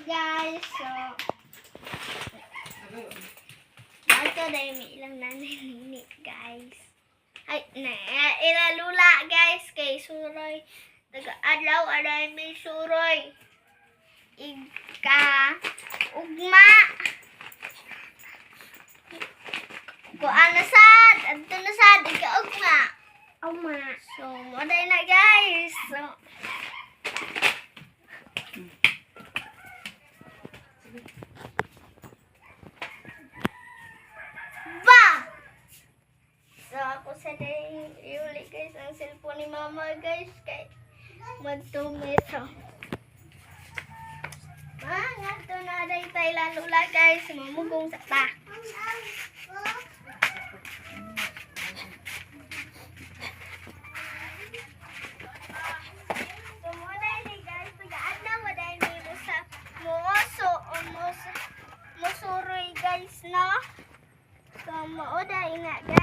Guys. So, ito dahil may ilang nanay nini, guys. Ay, na, ila lula, guys, kay suroy. Taga-adlaw, aray may suroy. Ika, ugma. Kuan na sad, adto na sad, ika ugma. Ugma. So, moday na, guys. So, ba! So, ako sa day, iuli, guys, ang cellphone ni mama, guys, kay magtumi. So, mga to na day tayo lula, guys, mamugong sa ta. So, muna ni guys, pag-aadlaw, waday ni mo sa muoso o musuroy, guys, no? So, mauday na.